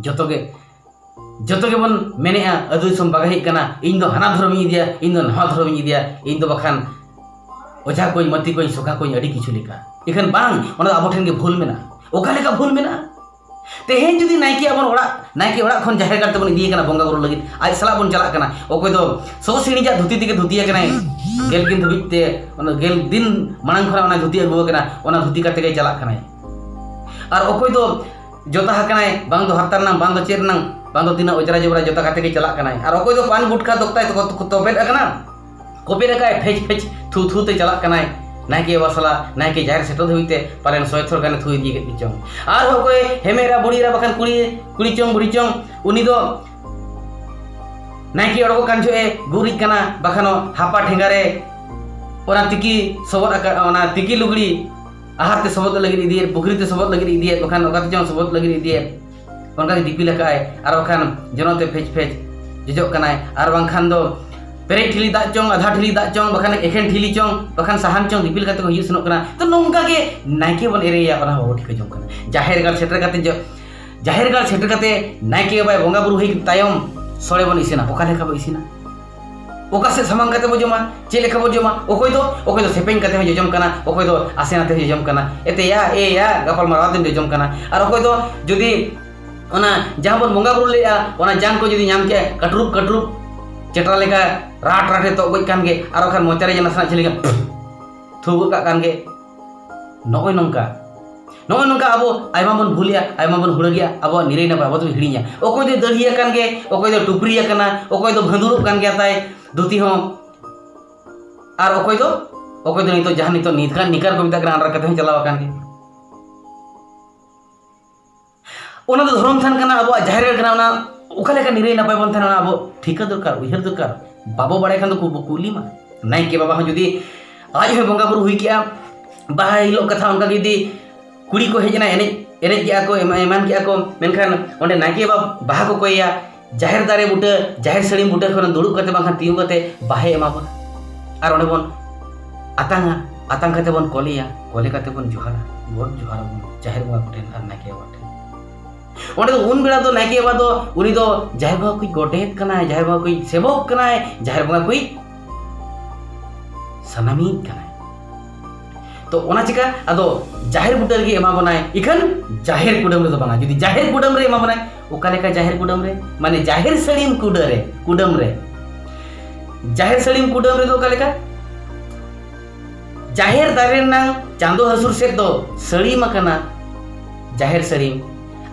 ᱡᱚᱛᱚ ᱜᱮ, ᱡᱚᱛᱚ ᱜᱮᱵᱚᱱ ᱢᱮᱱᱮᱜᱼᱟ, ᱟᱹᱛᱩ ᱫᱤᱥᱚᱢ ᱵᱟᱜᱟᱦᱤᱜ ᱠᱟᱱᱟ, ᱤᱧ ᱫᱚ ᱦᱟᱱᱟ ᱫᱷᱚᱨᱚᱢᱤᱧ ᱤᱫᱤᱭᱟ, ᱤᱧ ᱫᱚ ᱱᱟᱣᱟ ᱫᱷᱚᱨᱚᱢᱤᱧ ᱤᱫᱤᱭᱟ, ᱤᱧ ᱫᱚ ᱵᱟᱠᱷᱟᱱ ᱚᱡᱷᱟ ᱠᱚᱧ, ᱢᱟᱹᱛᱤ ᱠᱚᱧ, ᱥᱚᱠᱷᱟ ᱠᱚᱧ, ᱟᱹᱰᱤ ᱠᱤᱪᱷᱩ ᱞᱮᱠᱟ᱾ ᱤᱠᱷᱟᱹᱱ ᱵᱟᱝ, ᱚᱱᱟ ᱫᱚ ᱟᱵᱚ ᱴᱷᱮᱱ ᱜᱮ ᱵᱷᱩᱞ ᱢᱮᱱᱟᱜᱼᱟ᱾ ᱚᱠᱟ ᱞᱮᱠᱟ ᱵᱷᱩᱞ ᱢᱮᱱᱟᱜᱼᱟ? ᱛᱮᱦᱮᱧ ᱡᱩᱫᱤ ᱱᱟᱭᱠᱮ ᱟᱵᱚᱱ ᱚᱲᱟᱜ, ᱱᱟᱭᱠᱮ ᱚᱲᱟᱜ ᱠᱷᱚᱱ ᱡᱟᱦᱮᱨ ᱜᱟᱲ ᱛᱮᱵᱚᱱ ᱤᱫᱤᱭᱮ ᱠᱟᱱᱟ ᱵᱚᱸᱜᱟ ᱵᱩᱨᱩ ᱞᱟᱹᱜᱤᱫ, ᱟᱡ ᱥᱟᱞᱟᱜ ᱵᱚᱱ ᱪᱟᱞᱟᱜ ᱠᱟᱱᱟ᱾ ᱚᱠᱚᱭ ᱫᱚ ᱥᱚ ᱥᱤᱬᱤᱡᱟᱜ ᱫᱷᱩᱛᱤ ᱛᱮᱜᱮ ᱫᱷᱩᱛᱤ ᱟᱠᱟᱱᱟᱭ, ᱜᱮᱞ ᱫᱤᱱ ᱫᱷᱟᱹᱵᱤᱡ ᱛᱮ, ᱚᱱᱟ ᱜᱮᱞ ᱫᱤᱱ ᱢᱟᱲᱟᱝ ᱠᱷᱚᱱᱟᱜ ᱚᱱᱟ ᱫᱷᱩᱛᱤ ᱟᱹᱜᱩ ᱟᱠᱟᱱᱟ, ᱚᱱᱟ ᱫᱷᱩᱛᱤ ᱠᱟᱛᱮ ᱜᱮ ᱪᱟᱞᱟᱜ ᱠᱟᱱᱟᱭ᱾ ᱟᱨ ᱚᱠᱚᱭ ᱫᱚ ᱡᱚᱛᱟ ᱟᱠᱟᱱᱟᱭ, ᱵᱟᱝ ᱫᱚ ᱦᱟᱨᱛᱟ ᱨᱮᱱᱟᱝ, ᱵᱟᱝ ᱫᱚ ᱪᱮᱫ ᱨᱮᱱᱟᱝ, ᱵᱟᱝ ᱫᱚ ᱛᱤᱱᱟᱹᱜ ᱚᱡᱽᱨᱟ ᱡᱚᱵᱽᱨᱟ ᱡᱚᱛᱟ ᱠᱟᱛᱮ ᱜᱮ ᱪᱟᱞᱟᱜ ᱠᱟᱱᱟᱭ᱾ ᱟᱨ ᱚᱠᱚᱭ ᱫᱚ ᱯᱟᱱ ᱜᱩᱴᱠᱟ ᱫᱚᱠᱛᱟᱭ ᱛᱚ-, ᱛᱚ-, ᱛᱚᱯᱮᱫ ᱟᱠᱟᱱᱟ, ᱠᱚᱯᱮᱫ ᱟᱠᱟᱭ, ᱯᱷᱮᱪ ᱯᱷᱮᱪ ᱛᱷᱩ ᱛᱷᱩ ᱛᱮ ᱪᱟᱞᱟᱜ ᱠᱟᱱᱟᱭ᱾ ᱱᱟᱭᱠᱮ ᱵᱟᱵᱟ ᱥᱟᱞᱟᱜ ᱱᱟᱭᱠᱮ ᱡᱟᱦᱮᱨ ᱥᱮᱴᱮᱨ ᱫᱷᱟᱹᱵᱤᱡ ᱛᱮ ᱯᱟᱞᱮᱱ ᱥᱚᱭ ᱛᱷᱚᱨ ᱜᱟᱱᱮ ᱛᱷᱩ ᱤᱫᱤ ᱠᱮᱫ ᱜᱮ ᱪᱚᱝ᱾ ᱟᱨᱦᱚᱸ ᱚᱠᱚᱭ ᱦᱮᱢᱮᱨᱟ ᱵᱩᱲᱦᱤ ᱮᱨᱟ ᱵᱟᱠᱷᱟᱱ ᱠᱩᱲᱤ, ᱠᱩᱲᱤ ᱪᱚᱝ ᱵᱩᱲᱦᱤ ᱪᱚᱝ, ᱩᱱᱤ ᱫᱚ ᱱᱟᱭᱠᱮ ᱚᱰᱚᱠᱚᱜ ᱠᱟᱱ ᱡᱚᱦᱚᱜ ᱮ ᱜᱩᱨᱤᱡ ᱠᱟᱱᱟ, ᱵᱟᱠᱷᱟᱱ ᱦᱟᱯᱟ ᱴᱷᱮᱸᱜᱟ ᱨᱮ ᱚᱱᱟ ᱛᱤᱠᱤ ᱥᱚᱵᱚᱫ ᱟᱠᱟᱫ, ᱚᱱᱟ ᱛᱤᱠᱤ ᱞᱩᱜᱽᱲᱤ ᱟᱦᱟᱨ ᱛᱮ ᱥᱚᱵᱚᱫ ᱞᱟᱹᱜᱤᱫ ᱤᱫᱤᱭᱮᱫ, ᱯᱩᱠᱷᱨᱤ ᱛᱮ ᱥᱚᱵᱚᱫ ᱞᱟᱹᱜᱤᱫ ᱤᱫᱤᱭᱮᱫ, ᱵᱟᱠᱷᱟᱱ ᱚᱠᱟ ᱛᱮᱪᱚᱝ ᱥᱚᱵᱚᱫ ᱞᱟᱹᱜᱤᱫ ᱤᱫᱤᱭᱮᱫ, ᱚᱱᱠᱟ ᱜᱮ ᱫᱤᱯᱤᱞ ᱟᱠᱟᱫ ᱟᱭ᱾ ᱟᱨ ᱵᱟᱠᱷᱟᱱ ᱡᱚᱱᱚᱜ ᱛᱮ ᱯᱷᱮᱪ ᱯᱷᱮᱪ ᱡᱚᱡᱚᱜ ᱠᱟᱱᱟᱭ, ᱟᱨ ᱵᱟᱝᱠᱷᱟᱱ ᱫᱚ ᱯᱮᱨᱮᱡ ᱴᱷᱤᱞᱤ ᱫᱟᱜ ᱪᱚᱝ, ᱟᱫᱷᱟ ᱴᱷᱤᱞᱤ ᱫᱟᱜ ᱪᱚᱝ, ᱵᱟᱠᱷᱟᱱ ᱮᱠᱷᱮᱱ ᱴᱷᱤᱞᱤ ᱪᱚᱝ, ᱵᱟᱠᱷᱟᱱ ᱥᱟᱦᱟᱱ ᱪᱚᱝ ᱫᱤᱯᱤᱞ ᱠᱟᱛᱮ ᱠᱚ ᱦᱤᱡᱩᱜ ᱥᱮᱱᱚᱜ ᱠᱟᱱᱟ᱾ ᱛᱚ ᱱᱚᱝᱠᱟ ᱜᱮ ᱱᱟᱭᱠᱮ ᱵᱚᱱ ᱮᱲᱮᱭᱮᱭᱟ, ᱚᱱᱟ ᱦᱚᱸ ᱵᱟᱵᱚ ᱴᱷᱤᱠᱟᱹ ᱡᱚᱝ ᱠᱟᱱᱟ᱾ ᱡᱟᱦᱮᱨ ᱜᱟᱲ ᱥᱮᱴᱮᱨ ᱠᱟᱛᱮ ᱡᱚ-, ᱡᱟᱦᱮᱨ ᱜᱟᱲ ᱥᱮᱴᱮᱨ ᱠᱟᱛᱮ ᱱᱟᱭᱠᱮ ᱵᱟᱵᱟᱭ ᱵᱚᱸᱜᱟ ᱵᱩᱨᱩ ᱦᱩᱭ ᱛᱟᱭᱚᱢ, ᱥᱚᱲᱮ ᱵᱚᱱ ᱤᱥᱤᱱᱟ, ᱚᱠᱟ ᱞᱮᱠᱟ ᱵᱚᱱ ᱤᱥᱤᱱᱟ? ᱚᱠᱟ ᱥᱮᱫ ᱥᱟᱢᱟᱝ ᱠᱟᱛᱮ ᱵᱚ ᱡᱚᱢᱟ? ᱪᱮᱫ ᱞᱮᱠᱟ ᱵᱚ ᱡᱚᱢᱟ? ᱚᱠᱚᱭ ᱫᱚ, ᱚᱠᱚᱭ ᱫᱚ ᱥᱮᱯᱮᱧ ᱠᱟᱛᱮ ᱦᱚᱸ ᱡᱚᱡᱚᱢ ᱠᱟᱱᱟ, ᱚᱠᱚᱭ ᱫᱚ ᱟᱥᱮᱱ ᱟᱛᱮ ᱦᱚᱸ ᱡᱚᱡᱚᱢ ᱠᱟᱱᱟ᱾ ᱮᱛᱮ ᱭᱟ, ᱮ ᱭᱟ, ᱜᱟᱯᱟᱞ ᱢᱟᱨᱟᱣ ᱟᱛᱮᱢ ᱡᱚᱡᱚᱢ ᱠᱟᱱᱟ᱾ ᱟᱨ ᱚᱠᱚᱭ ᱫᱚ ᱡᱩᱫᱤ ᱚᱱᱟ ᱡᱟᱦᱟᱸ ᱵᱚᱱ ᱵᱚᱸᱜᱟ ᱵᱩᱨᱩ ᱞᱮᱫᱼᱟ, ᱚᱱᱟ ᱡᱟᱝ ᱠᱚ ᱡᱩᱫᱤ ᱧᱟᱢ ᱠᱮᱫᱼᱟ, ᱠᱟᱹᱴᱨᱩᱵ ᱠᱟᱹᱴᱨᱩᱵ ᱪᱮᱴᱨᱟ ᱞᱮᱠᱟ ᱨᱟᱴ ᱨᱟᱴᱮ ᱛᱚᱜ ᱜᱚᱡ ᱠᱟᱱ ᱜᱮ, ᱟᱨ ᱵᱟᱠᱷᱟᱱ ᱢᱚᱪᱟ ᱨᱮ ᱱᱟᱥᱮᱱᱟᱜ ᱪᱷᱤᱞᱤ ᱜᱟᱱ ᱛᱷᱩ ᱜᱚᱫ ᱠᱟᱜ ᱠᱟᱱ ᱜᱮ᱾ ᱱᱚᱜᱼᱚᱭ ᱱᱚᱝᱠᱟ, ᱱᱚᱜᱼᱚᱭ ᱱᱚᱝᱠᱟ ᱟᱵᱚ ᱟᱭᱢᱟ ᱵᱚᱱ ᱵᱷᱩᱞᱮᱜᱼᱟ, ᱟᱭᱢᱟ ᱵᱚᱱ ᱦᱩᱲᱟᱹᱜᱮᱜᱼᱟ, ᱟᱵᱚᱣᱟᱜ ᱱᱤᱨᱟᱹᱭ ᱱᱟᱯᱟᱭ ᱟᱵᱚ ᱫᱚᱵᱚᱱ ᱦᱤᱲᱤᱧᱟ᱾ ᱚᱠᱚᱭ ᱫᱚᱭ ᱫᱟᱹᱲᱦᱤᱭᱟ ᱠᱟᱱ ᱜᱮ, ᱚᱠᱚᱭ ᱫᱚ ᱴᱩᱯᱨᱤᱭᱟ ᱠᱟᱱᱟ, ᱚᱠᱚᱭ ᱫᱚ ᱵᱷᱟᱸᱫᱩᱲᱚᱜ ᱠᱟᱱ ᱜᱮᱭᱟ ᱛᱟᱭ ᱫᱷᱩᱛᱤ ᱦᱚᱸ, ᱟᱨ ᱚᱠᱚᱭ ᱫᱚ, ᱚᱠᱚᱭ ᱫᱚ ᱱᱤᱛᱚᱜ ᱡᱟᱦᱟᱸ ᱱᱤᱛᱚᱜ ᱱᱤᱛᱠᱟᱨ ᱱᱤᱠᱟᱨ ᱠᱚ ᱢᱮᱛᱟᱜ ᱠᱟᱱᱟ, under ᱠᱟᱛᱮ ᱦᱚᱸ ᱪᱟᱞᱟᱣ ᱟᱠᱟᱱ ᱜᱮ᱾ ᱚᱱᱟ ᱫᱚ ᱫᱷᱚᱨᱚᱢ ᱛᱷᱟᱱ ᱠᱟᱱᱟ, ᱟᱵᱚᱣᱟᱜ ᱡᱟᱦᱮᱨ ᱜᱟᱲ ᱠᱟᱱᱟ, ᱚᱱᱟ ᱚᱠᱟ ᱞᱮᱠᱟ ᱱᱤᱨᱟᱹᱭ ᱱᱟᱯᱟᱭ ᱵᱚᱱ ᱛᱟᱦᱮᱱᱟ, ᱚᱱᱟ ᱟᱵᱚ ᱴᱷᱤᱠᱟᱹ ᱫᱚᱨᱠᱟᱨ, ᱩᱭᱦᱟᱹᱨ ᱫᱚᱨᱠᱟᱨ᱾ ᱵᱟᱵᱚ ᱵᱟᱲᱟᱭ ᱠᱷᱟᱱ ᱫᱚ ᱠᱚ ᱠᱩᱞᱤ ᱢᱟ᱾ ᱱᱟᱭᱠᱮ ᱵᱟᱵᱟ ᱦᱚᱸ ᱡᱩᱫᱤ ᱟᱡ ᱦᱚᱸ ᱵᱚᱸᱜᱟ ᱵᱩᱨᱩ ᱦᱩᱭ ᱠᱮᱜᱼᱟ, ᱵᱟᱦᱟ ᱦᱤᱞᱳᱜ ᱠᱟᱛᱷᱟ ᱚᱱᱠᱟ ᱜᱮ ᱡᱩᱫᱤ ᱠᱩᱲᱤ ᱠᱚ ᱦᱮᱡ ᱮᱱᱟ, ᱮᱱᱮᱡ, ᱮᱱᱮᱡ ᱠᱮᱜᱼᱟ ᱠᱚ, ᱮᱢᱟ-, ᱮᱢᱟᱱ ᱠᱮᱜᱼᱟ ᱠᱚ, ᱢᱮᱱᱠᱷᱟᱱ ᱚᱸᱰᱮ ᱱᱟᱭᱠᱮ ᱵᱟᱵᱟ ᱵᱟᱦᱟ ᱠᱚ ᱠᱚᱭᱮᱭᱟ, ᱡᱟᱦᱮᱨ ᱫᱟᱨᱮ ᱵᱩᱴᱟᱹ, ᱡᱟᱦᱮᱨ ᱥᱟᱹᱲᱤᱢ ᱵᱩᱴᱟᱹ ᱠᱷᱚᱱ ᱫᱩᱲᱩᱵ ᱠᱟᱛᱮ ᱵᱟᱝᱠᱷᱟᱱ ᱛᱤᱸᱜᱩ ᱠᱟᱛᱮ ᱵᱟᱦᱟᱭ ᱮᱢᱟ ᱵᱚᱱᱟ᱾ ᱟᱨ ᱚᱸᱰᱮ ᱵᱚᱱ ᱟᱛᱟᱝᱟ, ᱟᱛᱟᱝ ᱠᱟᱛᱮ ᱵᱚᱱ ᱠᱚᱞᱮᱭᱟ, ᱠᱚᱞᱮ ᱠᱟᱛᱮ ᱵᱚᱱ ᱡᱚᱦᱟᱨᱟ, ᱜᱚᱰ ᱡᱚᱦᱟᱨ ᱟᱵᱚᱱ ᱡᱟᱦᱮᱨ ᱵᱚᱸᱜᱟ ᱠᱚᱴᱷᱮᱱ ᱟᱨ ᱱᱟᱭᱠᱮ ᱵᱟᱵᱟ ᱴᱷᱮᱱ᱾ ᱚᱸᱰᱮ ᱫᱚ ᱩᱱ ᱵᱮᱲᱟ ᱫᱚ ᱱᱟᱭᱠᱮ ᱵᱟᱵᱟ ᱫᱚ ᱩᱱᱤ ᱫᱚ ᱡᱟᱦᱮᱨ ᱵᱚᱸᱜᱟ ᱠᱚᱭᱤᱡ ᱜᱚᱰᱮᱛ ᱠᱟᱱᱟᱭ, ᱡᱟᱦᱮᱨ ᱵᱚᱸᱜᱟ ᱠᱚᱭᱤᱡ ᱥᱮᱵᱚᱠ ᱠᱟᱱᱟᱭ, ᱡᱟᱦᱮᱨ ᱵᱚᱸᱜᱟ ᱠᱚᱭᱤᱡ ᱥᱟᱱᱟᱢᱤᱡ ᱠᱟᱱᱟᱭ᱾ ᱛᱚ ᱚᱱᱟ ᱪᱤᱠᱟ ᱟᱫᱚ ᱡᱟᱦᱮᱨ ᱵᱩᱴᱟᱹ ᱨᱮᱜᱮ ᱮᱢᱟ ᱵᱚᱱᱟᱭ, ᱤᱠᱷᱟᱹᱱ ᱡᱟᱦᱮᱨ ᱠᱩᱰᱟᱹᱢ ᱨᱮᱫᱚ ᱵᱟᱝᱟ᱾ ᱡᱩᱫᱤ ᱡᱟᱦᱮᱨ ᱠᱩᱰᱟᱹᱢ ᱨᱮ ᱮᱢᱟ ᱵᱚᱱᱟᱭ, ᱚᱠᱟ ᱞᱮᱠᱟ ᱡᱟᱦᱮᱨ ᱠᱩᱰᱟᱹᱢ ᱨᱮ? ᱢᱟᱱᱮ ᱡᱟᱦᱮᱨ ᱥᱟᱹᱲᱤᱢ ᱠᱩᱰᱟᱹ ᱨᱮ, ᱠᱩᱰᱟᱹᱢ ᱨᱮ᱾ ᱡᱟᱦᱮᱨ ᱥᱟᱹᱲᱤᱢ ᱠᱩᱰᱟᱹᱢ ᱨᱮᱫᱚ ᱚᱠᱟ ᱞᱮᱠᱟ? ᱡᱟᱦᱮᱨ ᱫᱟᱨᱮ ᱨᱮᱱᱟᱝ ᱪᱟᱸᱫᱚ ᱦᱟᱹᱥᱩᱨ ᱥᱮᱫ ᱫᱚ ᱥᱟᱹᱲᱤᱢ ᱟᱠᱟᱱᱟ ᱡᱟᱦᱮᱨ ᱥᱟᱹᱲᱤᱢ,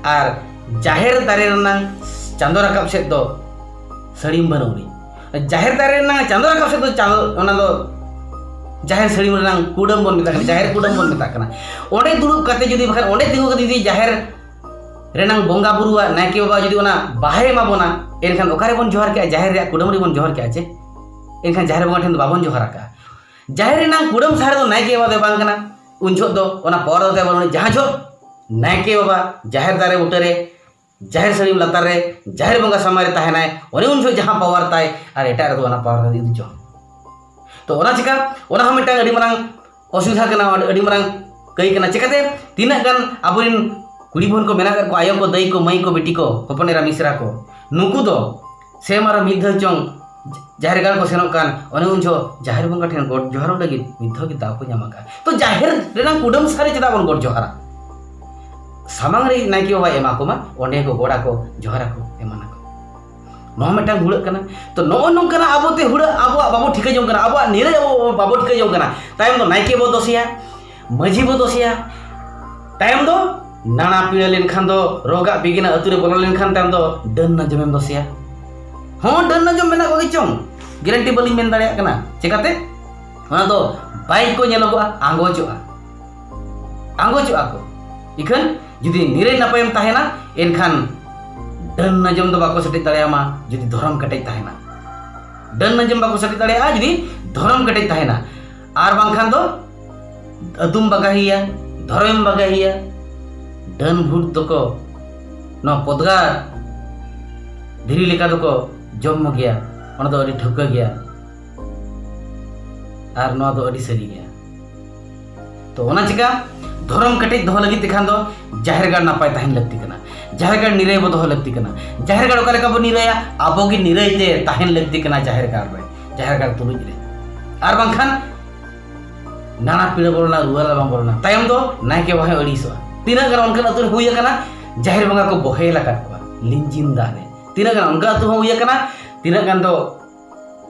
ᱟᱨ ᱡᱟᱦᱮᱨ ᱫᱟᱨᱮ ᱨᱮᱱᱟᱝ ᱪᱟᱸᱫᱚ ᱨᱟᱠᱟᱵ ᱥᱮᱫ ᱫᱚ ᱥᱟᱹᱲᱤᱢ ᱵᱟᱹᱱᱩᱜ ᱟᱹᱱᱤᱡ᱾ ᱡᱟᱦᱮᱨ ᱫᱟᱨᱮ ᱨᱮᱱᱟᱝ ᱪᱟᱸᱫᱚ ᱨᱟᱠᱟᱵ ᱥᱮᱫ ᱫᱚ ᱪᱟᱸᱫᱚ, ᱚᱱᱟ ᱫᱚ ᱡᱟᱦᱮᱨ ᱥᱟᱹᱲᱤᱢ ᱨᱮᱱᱟᱝ ᱠᱩᱰᱟᱹᱢ ᱵᱚᱱ ᱢᱮᱛᱟᱜ ᱠᱟᱱᱟ, ᱡᱟᱦᱮᱨ ᱠᱩᱰᱟᱹᱢ ᱵᱚᱱ ᱢᱮᱛᱟᱜ ᱠᱟᱱᱟ᱾ ᱚᱸᱰᱮ ᱫᱩᱲᱩᱵ ᱠᱟᱛᱮ ᱡᱩᱫᱤ, ᱵᱟᱠᱷᱟᱱ ᱚᱸᱰᱮ ᱛᱤᱸᱜᱩ ᱠᱟᱛᱮ ᱡᱩᱫᱤ ᱡᱟᱦᱮᱨ ᱨᱮᱱᱟᱝ ᱵᱚᱸᱜᱟ ᱵᱩᱨᱩᱣᱟᱜ ᱱᱟᱭᱠᱮ ᱵᱟᱵᱟ ᱡᱩᱫᱤ ᱚᱱᱟ ᱵᱟᱦᱟᱭ ᱮᱢᱟ ᱵᱚᱱᱟ, ᱮᱱᱠᱷᱟᱱ ᱚᱠᱟ ᱨᱮᱵᱚᱱ ᱡᱚᱦᱟᱨ ᱠᱮᱜᱼᱟ? ᱡᱟᱦᱮᱨ ᱨᱮᱭᱟᱜ ᱠᱩᱰᱟᱹᱢ ᱨᱮᱵᱚᱱ ᱡᱚᱦᱟᱨ ᱠᱮᱜᱼᱟ ᱪᱮ? ᱮᱱᱠᱷᱟᱱ ᱡᱟᱦᱮᱨ ᱵᱚᱸᱜᱟ ᱴᱷᱮᱱ ᱫᱚ ᱵᱟᱵᱚᱱ ᱡᱚᱦᱟᱨ ᱟᱠᱟᱜᱼᱟ᱾ ᱡᱟᱦᱮᱨ ᱨᱮᱱᱟᱝ ᱠᱩᱰᱟᱹᱢ ᱥᱟᱦᱟ ᱨᱮᱫᱚ ᱱᱟᱭᱠᱮ ᱵᱟᱵᱟ ᱫᱚ ᱵᱟᱝ ᱠᱟᱱᱟ᱾ ᱩᱱ ᱡᱚᱦᱚᱜ ᱫᱚ ᱚᱱᱟ power ᱫᱚ ᱛᱟᱭ ᱵᱟᱹᱱᱩᱜ ᱟᱹᱱᱤᱡ᱾ ᱡᱟᱦᱟᱸ ᱡᱚᱦᱚᱜ ᱱᱟᱭᱠᱮ ᱵᱟᱵᱟ ᱡᱟᱦᱮᱨ ᱫᱟᱨᱮ ᱵᱩᱴᱟᱹ ᱨᱮ, ᱡᱟᱦᱮᱨ ᱥᱟᱹᱲᱤᱢ ᱞᱟᱛᱟᱨ ᱨᱮ, ᱡᱟᱦᱮᱨ ᱵᱚᱸᱜᱟ ᱥᱟᱢᱟᱝ ᱨᱮ ᱛᱟᱦᱮᱱᱟᱭ, ᱚᱱᱮ ᱩᱱ ᱡᱚᱦᱚᱜ ᱡᱟᱦᱟᱸ power ᱛᱟᱭ, ᱟᱨ ᱮᱴᱟᱜ ᱨᱮᱫᱚ ᱚᱱᱟ power ᱫᱚ ᱤᱫᱤ ᱪᱚᱝ᱾ ᱛᱚ ᱚᱱᱟ ᱪᱤᱠᱟ, ᱚᱱᱟ ᱦᱚᱸ ᱢᱤᱫᱴᱟᱝ ᱟᱹᱰᱤ ᱢᱟᱨᱟᱝ ᱚᱥᱩᱵᱤᱫᱷᱟ ᱠᱟᱱᱟ, ᱟᱹᱰᱤ, ᱟᱹᱰᱤ ᱢᱟᱨᱟᱝ ᱠᱟᱹᱭ ᱠᱟᱱᱟ᱾ ᱪᱤᱠᱟᱛᱮ ᱛᱤᱱᱟᱹᱜ ᱜᱟᱱ ᱟᱵᱚᱨᱮᱱ ᱠᱩᱲᱤ ᱵᱚᱱ ᱠᱚ ᱢᱮᱱᱟᱜ ᱟᱠᱟᱫ ᱠᱚᱣᱟ, ᱟᱭᱳ ᱠᱚ, ᱫᱟᱹᱭ ᱠᱚ, ᱢᱟᱹᱭ ᱠᱚ, ᱵᱤᱴᱤ ᱠᱚ, ᱦᱚᱯᱚᱱ ᱮᱨᱟ, ᱢᱤᱥᱨᱟ ᱠᱚ, ᱱᱩᱠᱩ ᱫᱚ ᱥᱮᱨᱢᱟ ᱨᱮ ᱢᱤᱫ ᱫᱷᱟᱣ ᱪᱚᱝ ᱡᱟᱦᱮᱨ ᱜᱟᱲ ᱠᱚ ᱥᱮᱱᱚᱜ ᱠᱟᱱ, ᱚᱱᱮ ᱩᱱ ᱡᱚᱦᱚᱜ ᱡᱟᱦᱮᱨ ᱵᱚᱸᱜᱟ ᱴᱷᱮᱱ ᱜᱚᱰ ᱡᱚᱦᱟᱨᱚᱜ ᱞᱟᱹᱜᱤᱫ ᱢᱤᱫ ᱫᱷᱟᱣ ᱜᱮ ᱫᱟᱣ ᱠᱚ ᱧᱟᱢ ᱟᱠᱟᱫᱼᱟ᱾ ᱛᱚ ᱡᱟᱦᱮᱨ ᱨᱮᱱᱟᱜ ᱠᱩᱰᱟᱹᱢ ᱥᱟᱨᱮ ᱪᱮᱫᱟᱜ ᱵᱚᱱ ᱜᱚᱰ ᱡᱚᱦᱟᱨᱟ? ᱥᱟᱢᱟᱝ ᱨᱮ ᱱᱟᱭᱠᱮ ᱵᱟᱵᱟᱭ ᱮᱢᱟ ᱠᱚᱢᱟ, ᱚᱸᱰᱮ ᱠᱚ ᱜᱚᱰ ᱟᱠᱚ, ᱡᱚᱦᱟᱨ ᱟᱠᱚ, ᱮᱢᱟᱱ ᱟᱠᱚ᱾ ᱱᱚᱣᱟ ᱢᱤᱫᱴᱟᱝ ᱦᱩᱲᱟᱹᱜ ᱠᱟᱱᱟ᱾ ᱛᱚ ᱱᱚᱜᱼᱚ ᱱᱚᱝᱠᱟᱱᱟᱜ ᱟᱵᱚ ᱛᱮ ᱦᱩᱲᱟᱹᱜ, ᱟᱵᱚᱣᱟᱜ ᱵᱟᱵᱚ ᱴᱷᱤᱠᱟᱹ ᱡᱚᱝ ᱠᱟᱱᱟ, ᱟᱵᱚᱣᱟᱜ ᱱᱤᱨᱟᱹᱭ ᱟᱵᱚ ᱵᱟᱵᱚ ᱴᱷᱤᱠᱟᱹ ᱡᱚᱝ ᱠᱟᱱᱟ᱾ ᱛᱟᱭᱚᱢ ᱫᱚ ᱱᱟᱭᱠᱮ ᱵᱚ ᱫᱚᱥᱮᱭᱟ, ᱢᱟᱹᱡᱷᱤ ᱵᱚ ᱫᱚᱥᱮᱭᱟ, ᱛᱟᱭᱚᱢ ᱫᱚ ᱱᱟᱲᱟ ᱯᱤᱲᱟᱹ ᱞᱮᱱᱠᱷᱟᱱ ᱫᱚ, ᱨᱳᱜᱟᱜ ᱵᱤᱜᱷᱤᱱᱟᱜ ᱟᱹᱛᱩ ᱨᱮ ᱵᱚᱞᱚ ᱞᱮᱱᱠᱷᱟᱱ ᱛᱟᱭᱚᱢ ᱫᱚ ᱰᱟᱹᱱ ᱱᱟᱡᱚᱢᱮᱢ ᱫᱚᱥᱮᱭᱟ᱾ ᱦᱚᱸ, ᱰᱟᱹᱱ ᱱᱟᱡᱚᱢ ᱢᱮᱱᱟᱜ ᱠᱚᱜᱮ ᱪᱚᱝ, ᱜᱮᱨᱮᱱᱴᱤ ᱵᱟᱹᱞᱤᱧ ᱢᱮᱱ ᱫᱟᱲᱮᱭᱟᱜ ᱠᱟᱱᱟ᱾ ᱪᱮᱠᱟᱛᱮ? ᱚᱱᱟ ᱫᱚ ᱵᱟᱭᱤᱠ ᱠᱚ ᱧᱮᱞᱚᱜᱚᱜᱼᱟ, ᱟᱸᱜᱚᱪᱚᱜᱼᱟ, ᱟᱸᱜᱚᱪᱚᱜᱼᱟ ᱠᱚ᱾ ᱤᱠᱷᱟᱹᱱ ᱡᱩᱫᱤ ᱱᱤᱨᱟᱹᱭ ᱱᱟᱯᱟᱭᱮᱢ ᱛᱟᱦᱮᱱᱟ, ᱮᱱᱠᱷᱟᱱ ᱰᱟᱹᱱ ᱱᱟᱡᱚᱢ ᱫᱚ ᱵᱟᱠᱚ ᱥᱮᱴᱮᱡ ᱫᱟᱲᱮᱭᱟᱢᱟ ᱡᱩᱫᱤ ᱫᱷᱚᱨᱚᱢ ᱠᱮᱴᱮᱡ ᱛᱟᱦᱮᱱᱟ᱾ ᱰᱟᱹᱱ ᱱᱟᱡᱚᱢ ᱵᱟᱠᱚ ᱥᱮᱴᱮᱡ ᱫᱟᱲᱮᱭᱟᱜᱼᱟ ᱡᱩᱫᱤ ᱫᱷᱚᱨᱚᱢ ᱠᱮᱴᱮᱡ ᱛᱟᱦᱮᱱᱟ᱾ ᱟᱨ ᱵᱟᱝᱠᱷᱟᱱ ᱫᱚ ᱟᱹᱛᱩᱢ ᱵᱟᱜᱟᱦᱤᱭᱟ, ᱫᱷᱚᱨᱚᱢᱮᱢ ᱵᱟᱜᱟᱦᱤᱭᱟ᱾ ᱰᱟᱹᱱ ᱵᱷᱩᱛ ᱫᱚᱠᱚ ᱱᱚᱣᱟ ᱯᱚᱫᱽᱜᱟᱨ ᱫᱷᱤᱨᱤ ᱞᱮᱠᱟ ᱫᱚᱠᱚ ᱡᱚᱢ ᱜᱮᱭᱟ᱾ ᱚᱱᱟ ᱫᱚ ᱟᱹᱰᱤ ᱴᱷᱟᱹᱣᱠᱟᱹ ᱜᱮᱭᱟ᱾ ᱟᱨ ᱱᱚᱣᱟ ᱫᱚ ᱟᱹᱰᱤ ᱥᱟᱹᱨᱤ ᱜᱮᱭᱟ᱾ ᱛᱚ ᱚᱱᱟ ᱪᱤᱠᱟ ᱫᱷᱚᱨᱚᱢ ᱠᱮᱴᱮᱡ ᱫᱚᱦᱚ ᱞᱟᱹᱜᱤᱫ ᱛᱮᱠᱷᱟᱱ ᱫᱚ ᱡᱟᱦᱮᱨ ᱜᱟᱲ ᱱᱟᱯᱟᱭ ᱛᱟᱦᱮᱱ ᱞᱟᱹᱠᱛᱤ ᱠᱟᱱᱟ᱾ ᱡᱟᱦᱮᱨ ᱜᱟᱲ ᱱᱤᱨᱟᱹᱭ ᱵᱚ ᱫᱚᱦᱚ ᱞᱟᱹᱠᱛᱤ ᱠᱟᱱᱟ᱾ ᱡᱟᱦᱮᱨ ᱜᱟᱲ ᱚᱠᱟ ᱞᱮᱠᱟ ᱵᱚ ᱱᱤᱨᱟᱹᱭᱟ? ᱟᱵᱚ ᱜᱮ ᱱᱤᱨᱟᱹᱭ ᱛᱮ ᱛᱟᱦᱮᱱ ᱞᱟᱹᱠᱛᱤ ᱠᱟᱱᱟ ᱡᱟᱦᱮᱨ ᱜᱟᱲ ᱨᱮ, ᱡᱟᱦᱮᱨ ᱜᱟᱲ ᱛᱩᱞᱩᱡ ᱨᱮ᱾ ᱟᱨ ᱵᱟᱝᱠᱷᱟᱱ ᱱᱟᱱᱟ ᱯᱤᱲᱟᱹ ᱵᱚᱞᱚᱱᱟ, ᱨᱩᱣᱟᱹ ᱨᱟᱵᱟᱝ ᱵᱚᱞᱚᱱᱟ, ᱛᱟᱭᱚᱢ ᱫᱚ ᱱᱟᱭᱠᱮ ᱵᱟᱵᱟ ᱦᱚᱸᱭ ᱟᱹᱲᱤᱥᱚᱜᱼᱟ᱾ ᱛᱤᱱᱟᱹᱜ ᱜᱟᱱ ᱚᱱᱠᱟᱱ ᱟᱹᱛᱩ ᱨᱮ ᱦᱩᱭ ᱟᱠᱟᱱᱟ, ᱡᱟᱦᱮᱨ ᱵᱚᱸᱜᱟ ᱠᱚ ᱵᱚᱦᱮᱞ ᱟᱠᱟᱫ ᱠᱚᱣᱟ ᱞᱤᱸᱡᱤᱱ ᱫᱟᱜ ᱨᱮ᱾ ᱛᱤᱱᱟᱹᱜ ᱜᱟᱱ ᱚᱱᱠᱟ ᱟᱹᱛᱩ ᱦᱚᱸ ᱦᱩᱭ ᱟᱠᱟᱱᱟ, ᱛᱤᱱᱟᱹᱜ ᱜᱟᱱ ᱫᱚ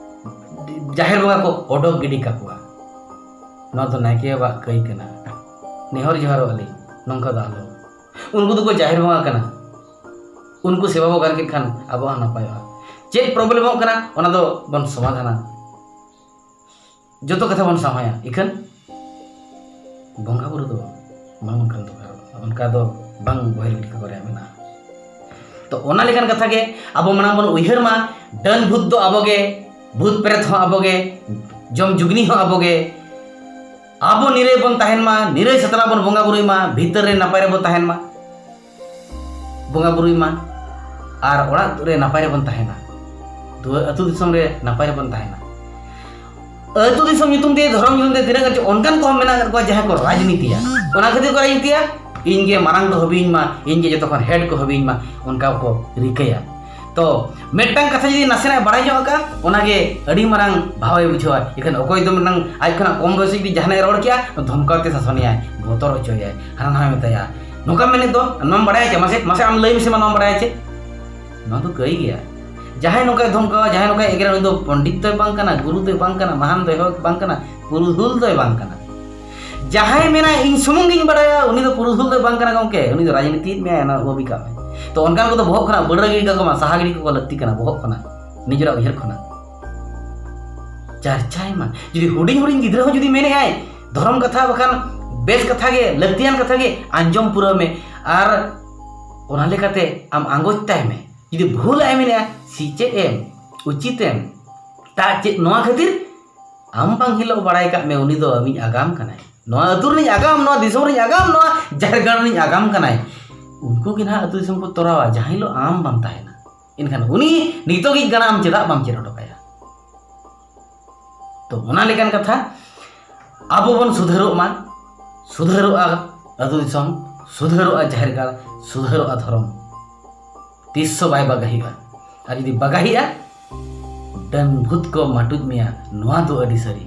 ᱡᱟᱦᱮᱨ ᱵᱚᱸᱜᱟ ᱠᱚ ᱚᱰᱚᱠ ᱜᱤᱰᱤ ᱠᱟᱠᱚᱣᱟ᱾ ᱱᱚᱣᱟ ᱫᱚ ᱱᱟᱭᱠᱮ ᱵᱟᱵᱟᱣᱟᱜ ᱠᱟᱹᱭ ᱠᱟᱱᱟ᱾ ᱱᱮᱦᱚᱨ ᱡᱚᱦᱟᱨᱚᱜ ᱟᱹᱞᱤᱧ, ᱱᱚᱝᱠᱟ ᱫᱚ ᱟᱞᱚ᱾ ᱩᱱᱠᱩ ᱫᱚᱠᱚ ᱡᱟᱦᱮᱨ ᱵᱚᱸᱜᱟ ᱠᱟᱱᱟ, ᱩᱱᱠᱩ ᱥᱮᱵᱟ ᱵᱚ ᱜᱟᱱ ᱠᱮᱫ ᱠᱷᱟᱱ ᱟᱵᱚᱣᱟᱜ ᱦᱚᱸ ᱱᱟᱯᱟᱭᱚᱜᱼᱟ᱾ ᱪᱮᱫ ᱯᱨᱚᱵᱞᱮᱢᱚᱜ ᱠᱟᱱᱟ, ᱚᱱᱟ ᱫᱚ ᱵᱚᱱ ᱥᱚᱢᱟᱫᱷᱟᱱᱟ, ᱡᱚᱛᱚ ᱠᱟᱛᱷᱟ ᱵᱚᱱ ᱥᱟᱢᱟᱭᱟ᱾ ᱤᱠᱷᱟᱹᱱ ᱵᱚᱸᱜᱟ ᱵᱩᱨᱩ ᱫᱚ ᱵᱟᱝ ᱚᱱᱠᱟᱱ ᱫᱚᱨᱠᱟᱨᱚᱜᱼᱟ, ᱚᱱᱠᱟ ᱫᱚ ᱵᱟᱝ ᱵᱚᱦᱮᱞ ᱜᱤᱰᱤ ᱠᱟᱠᱚ ᱨᱮᱭᱟᱜ ᱢᱮᱱᱟᱜᱼᱟ᱾ ᱛᱚ ᱚᱱᱟ ᱞᱮᱠᱟᱱ ᱠᱟᱛᱷᱟ ᱜᱮ ᱟᱵᱚ ᱢᱟᱲᱟᱝ ᱵᱚᱱ ᱩᱭᱦᱟᱹᱨ ᱢᱟ, ᱰᱟᱹᱱ ᱵᱷᱩᱛ ᱫᱚ ᱟᱵᱚ ᱜᱮ, ᱵᱷᱩᱛ ᱯᱨᱮᱛ ᱦᱚᱸ ᱟᱵᱚ ᱜᱮ, ᱡᱚᱢ ᱡᱩᱜᱽᱱᱤ ᱦᱚᱸ ᱟᱵᱚ ᱜᱮ᱾ ᱟᱵᱚ ᱱᱤᱨᱟᱹᱭ ᱵᱚᱱ ᱛᱟᱦᱮᱱ ᱢᱟ, ᱱᱤᱨᱟᱹᱭ ᱥᱟᱛᱞᱟ ᱵᱚᱱ ᱵᱚᱸᱜᱟ ᱵᱩᱨᱩᱭ ᱢᱟ, ᱵᱷᱤᱛᱟᱹᱨ ᱨᱮ ᱱᱟᱯᱟᱭ ᱨᱮᱵᱚ ᱛᱟᱦᱮᱱ ᱢᱟ, ᱵᱚᱸᱜᱟ ᱵᱩᱨᱩᱭ ᱢᱟ, ᱟᱨ ᱚᱲᱟᱜ ᱨᱮ ᱱᱟᱯᱟᱭ ᱨᱮᱵᱚᱱ ᱛᱟᱦᱮᱱᱟ, ᱫᱩᱣᱟᱹᱨ ᱟᱹᱛᱩ ᱫᱤᱥᱚᱢ ᱨᱮ ᱱᱟᱯᱟᱭ ᱨᱮᱵᱚᱱ ᱛᱟᱦᱮᱱᱟ᱾ ᱟᱹᱛᱩ ᱫᱤᱥᱚᱢ ᱧᱩᱛᱩᱢ ᱛᱮ, ᱫᱷᱚᱨᱚᱢ ᱧᱩᱛᱩᱢ ᱛᱮ ᱛᱤᱱᱟᱹᱜ ᱜᱟᱱ ᱪᱚ ᱚᱱᱠᱟᱱ ᱠᱚᱦᱚᱸ ᱢᱮᱱᱟᱜ ᱟᱠᱟᱫ ᱠᱚᱣᱟ ᱡᱟᱦᱟᱸᱭ ᱠᱚ ᱨᱟᱡᱽᱱᱤᱛᱤᱭᱟ᱾ ᱚᱱᱟ ᱠᱷᱟᱹᱛᱤᱨ ᱠᱚ ᱨᱟᱡᱽᱱᱤᱛᱤᱭᱟ, ᱤᱧ ᱜᱮ ᱢᱟᱨᱟᱝ ᱠᱚ ᱦᱟᱹᱵᱤᱧ ᱢᱟ, ᱤᱧ ᱜᱮ ᱡᱚᱛᱚ ᱠᱷᱚᱱ ᱦᱮᱰ ᱠᱚ ᱦᱟᱹᱵᱤᱧ ᱢᱟ, ᱚᱱᱠᱟ ᱠᱚ ᱨᱤᱠᱟᱹᱭᱟ᱾ ᱛᱚ ᱢᱤᱫᱴᱟᱝ ᱠᱟᱛᱷᱟ ᱡᱩᱫᱤ ᱱᱟᱥᱮᱱᱟᱜ ᱵᱟᱲᱟᱭ ᱧᱚᱜ ᱟᱠᱟᱫᱼᱟ, ᱚᱱᱟᱜᱮ ᱟᱹᱰᱤ ᱢᱟᱨᱟᱝ ᱵᱷᱟᱣᱮ ᱵᱩᱡᱷᱟᱹᱣᱟ᱾ ᱮᱱᱠᱷᱟᱱ ᱚᱠᱚᱭ ᱫᱚ ᱢᱤᱫᱴᱟᱝ ᱟᱡ ᱠᱷᱚᱱᱟᱜ ᱠᱚᱢ ᱵᱚᱭᱚᱥ ᱡᱩᱫᱤ ᱡᱟᱦᱟᱱᱟᱜ ᱮ ᱨᱚᱲ ᱠᱮᱜᱼᱟ, ᱫᱷᱚᱢᱠᱟᱣ ᱛᱮ ᱥᱟᱥᱚᱱᱮᱭᱟᱭ, ᱵᱚᱛᱚᱨ ᱦᱚᱪᱚᱭᱟᱭ, ᱦᱟᱱᱟ ᱱᱟᱣᱟᱭ ᱢᱮᱛᱟᱭᱟ, ᱱᱚᱝᱠᱟ ᱢᱮᱱᱮᱫ ᱫᱚ, ᱱᱚᱣᱟᱢ ᱵᱟᱲᱟᱭᱟ ᱪᱮ? ᱢᱟᱥᱮ, ᱢᱟᱥᱮ ᱟᱢ ᱞᱟᱹᱭ ᱢᱮᱥᱮ ᱢᱟ, ᱱᱚᱣᱟᱢ ᱵᱟᱲᱟᱭᱟ ᱪᱮ? ᱱᱚᱣᱟ ᱫᱚ ᱠᱟᱹᱭ ᱜᱮᱭᱟ᱾ ᱡᱟᱦᱟᱸᱭ ᱱᱚᱝᱠᱟᱭ ᱫᱷᱚᱢᱠᱟᱣᱟ, ᱡᱟᱦᱟᱸᱭ ᱱᱚᱝᱠᱟᱭ ᱮᱜᱮᱨᱟ, ᱩᱱᱤ ᱫᱚ ᱯᱚᱱᱰᱤᱛ ᱫᱚᱭ ᱵᱟᱝ ᱠᱟᱱᱟ, ᱜᱩᱨᱩ ᱫᱚᱭ ᱵᱟᱝ ᱠᱟᱱᱟ, ᱢᱟᱦᱟᱱ ᱫᱚᱭ ᱵᱟᱝ ᱠᱟᱱᱟ, ᱯᱩᱨᱩᱫᱷᱩᱞ ᱫᱚᱭ ᱵᱟᱝ ᱠᱟᱱᱟ᱾ ᱡᱟᱦᱟᱸᱭ ᱢᱮᱱᱟᱭ ᱤᱧ ᱥᱩᱢᱩᱝ ᱜᱤᱧ ᱵᱟᱲᱟᱭᱟ, ᱩᱱᱤ ᱫᱚ ᱯᱩᱨᱩᱫᱷᱩᱞ ᱫᱚᱭ ᱵᱟᱝ ᱠᱟᱱᱟ ᱜᱚᱢᱠᱮ, ᱩᱱᱤ ᱫᱚ ᱨᱟᱡᱽᱱᱤᱛᱤᱭᱮᱫ ᱢᱮᱭᱟᱭ, ᱚᱱᱟ ᱵᱟᱹᱜᱤ ᱠᱟᱜ ᱢᱮ᱾ ᱛᱚ ᱚᱱᱠᱟᱱ ᱠᱚᱫᱚ ᱵᱚᱦᱚᱜ ᱠᱷᱚᱱᱟᱜ ᱵᱟᱹᱲᱟᱹ ᱜᱤᱰᱤ ᱠᱟᱠᱚ ᱢᱟ, ᱥᱟᱦᱟ ᱜᱤᱰᱤ ᱠᱟᱠᱚ ᱞᱟᱹᱠᱛᱤ ᱠᱟᱱᱟ ᱵᱚᱦᱚᱜ ᱠᱷᱚᱱᱟᱜ, ᱱᱤᱡᱮᱨᱟᱜ ᱩᱭᱦᱟᱹᱨ ᱠᱷᱚᱱᱟᱜ᱾ ᱪᱟᱨᱪᱟᱭ ᱢᱟ᱾ ᱡᱩᱫᱤ ᱦᱩᱰᱤᱧ ᱦᱩᱰᱤᱧ ᱜᱤᱫᱽᱨᱟᱹ ᱦᱚᱸ ᱡᱩᱫᱤ ᱢᱮᱱᱮᱜᱼᱟᱭ ᱫᱷᱚᱨᱚᱢ ᱠᱟᱛᱷᱟ ᱵᱟᱠᱷᱟᱱ ᱵᱮᱥ ᱠᱟᱛᱷᱟ ᱜᱮ, ᱞᱟᱹᱠᱛᱤᱭᱟᱱ ᱠᱟᱛᱷᱟ ᱜᱮ, ᱟᱸᱡᱚᱢ ᱯᱩᱨᱟᱹᱣ ᱢᱮ᱾ ᱟᱨ ᱚᱱᱟ ᱞᱮᱠᱟᱛᱮ ᱟᱢ ᱟᱸᱜᱚᱪ ᱛᱟᱭ ᱢᱮ᱾ ᱡᱩᱫᱤ ᱵᱷᱩᱞᱟᱜ ᱮ ᱢᱮᱱᱮᱜᱼᱟ, ᱥᱤᱪᱮᱫ ᱮᱢ, ᱩᱪᱤᱛ ᱮᱢ, ᱛᱟ ᱪᱮᱫ ᱱᱚᱣᱟ ᱠᱷᱟᱹᱛᱤᱨ ᱟᱢ ᱵᱟᱝ ᱦᱤᱞᱳᱜ ᱵᱟᱲᱟᱭ ᱠᱟᱜ ᱢᱮ, ᱩᱱᱤ ᱫᱚ ᱟᱢᱤᱡ ᱟᱜᱟᱢ ᱠᱟᱱᱟᱭ, ᱱᱚᱣᱟ ᱟᱹᱛᱩ ᱨᱤᱱᱤᱡ ᱟᱜᱟᱢ, ᱱᱚᱣᱟ ᱫᱤᱥᱚᱢ ᱨᱤᱱᱤᱡ ᱟᱜᱟᱢ, ᱱᱚᱣᱟ ᱡᱟᱦᱮᱨ ᱜᱟᱲ ᱨᱤᱱᱤᱡ ᱟᱜᱟᱢ ᱠᱟᱱᱟᱭ᱾ ᱩᱱᱠᱩ ᱜᱮ ᱱᱟᱦᱟᱜ ᱟᱹᱛᱩ ᱫᱤᱥᱚᱢ ᱠᱚ ᱛᱚᱨᱟᱣᱟ, ᱡᱟᱦᱟᱸ ᱦᱤᱞᱳᱜ ᱟᱢ ᱵᱟᱢ ᱛᱟᱦᱮᱱᱟ᱾ ᱮᱱᱠᱷᱟᱱ ᱩᱱᱤ ᱱᱤᱛᱚᱜᱤᱡ ᱜᱟᱲᱟᱢ ᱪᱮᱫᱟᱜ ᱵᱟᱢ ᱪᱮᱫ ᱦᱚᱴᱚ ᱠᱟᱭᱟ? ᱛᱚ ᱚᱱᱟ ᱞᱮᱠᱟᱱ ᱠᱟᱛᱷᱟ, ᱟᱵᱚ ᱵᱚᱱ ᱥᱩᱫᱷᱟᱹᱨᱚᱜ ᱢᱟ, ᱥᱩᱫᱷᱟᱹᱨᱚᱜᱼᱟ ᱟᱹᱛᱩ ᱫᱤᱥᱚᱢ, ᱥᱩᱫᱷᱟᱹᱨᱚᱜᱼᱟ ᱡᱟᱦᱮᱨ ᱜᱟᱲ, ᱥᱩᱫᱷᱟᱹᱨᱚᱜᱼᱟ ᱫᱷᱚᱨᱚᱢ᱾ ᱛᱤᱥ ᱦᱚᱸ ᱵᱟᱭ ᱵᱟᱜᱟᱦᱤᱜᱼᱟ᱾ ᱟᱨ ᱡᱩᱫᱤ ᱵᱟᱜᱟᱦᱤᱜᱼᱟ, ᱰᱟᱹᱱ ᱵᱷᱩᱛ ᱠᱚ ᱢᱟᱴᱩᱡ ᱢᱮᱭᱟ, ᱱᱚᱣᱟ ᱫᱚ ᱟᱹᱰᱤ ᱥᱟᱹᱨᱤ᱾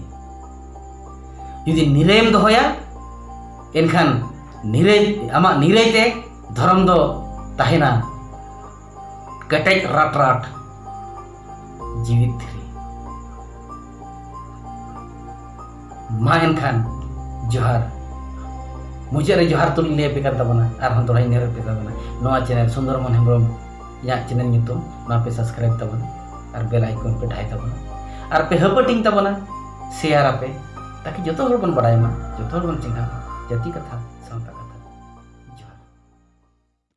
ᱡᱩᱫᱤ ᱱᱤᱨᱟᱹᱭᱮᱢ ᱫᱚᱦᱚᱭᱟ, ᱮᱱᱠᱷᱟᱱ ᱱᱤᱨᱟᱹᱭ, ᱟᱢᱟᱜ ᱱᱤᱨᱟᱹᱭ ᱛᱮ ᱫᱷᱚᱨᱚᱢ ᱫᱚ ᱛᱟᱦᱮᱱᱟ ᱠᱮᱴᱮᱡ ᱨᱟᱴ ᱨᱟᱴ, ᱡᱤᱣᱤᱫ ᱫᱷᱤᱨᱤ᱾ ᱢᱟ ᱮᱱᱠᱷᱟᱱ ᱡᱚᱦᱟᱨ᱾ ᱢᱩᱪᱟᱹᱫ ᱨᱮ ᱡᱚᱦᱟᱨ ᱛᱩᱞᱩᱡ ᱞᱟᱹᱭ ᱟᱯᱮ ᱠᱟᱱ ᱛᱟᱵᱚᱱᱟ, ᱟᱨᱦᱚᱸ ᱫᱚᱦᱲᱟᱧ ᱱᱮᱦᱚᱨ ᱟᱯᱮ ᱛᱟᱵᱚᱱᱟ, ᱱᱚᱣᱟ ᱪᱮᱱᱮᱞ ᱥᱩᱱᱫᱚᱨ ᱢᱳᱦᱚᱱ ᱦᱮᱢᱵᱨᱚᱢ ᱤᱧᱟᱹᱜ ᱪᱮᱱᱮᱞ ᱧᱩᱛᱩᱢ, ᱱᱚᱣᱟ ᱯᱮ ᱥᱟᱵᱥᱠᱨᱟᱭᱤᱵ ᱛᱟᱵᱚᱱᱟ ᱟᱨ ᱵᱮᱞ ᱟᱭᱠᱚᱱ ᱯᱮ ᱰᱷᱟᱭ ᱛᱟᱵᱚᱱᱟ ᱟᱨ ᱯᱮ ᱦᱟᱹᱯᱟᱹᱴᱤᱧ ᱛᱟᱵᱚᱱᱟ, ᱥᱮᱭᱟᱨ ᱟᱯᱮ, ᱛᱟᱠᱤ ᱡᱚᱛᱚ ᱦᱚᱲ ᱵᱚᱱ ᱵᱟᱲᱟᱭ ᱢᱟ, ᱡᱚᱛᱚ ᱦᱚᱲ ᱵᱚᱱ ᱪᱮᱸᱜᱷᱟᱜ ᱢᱟ᱾ ᱡᱟᱹᱛᱤ ᱠᱟᱛᱷᱟ᱾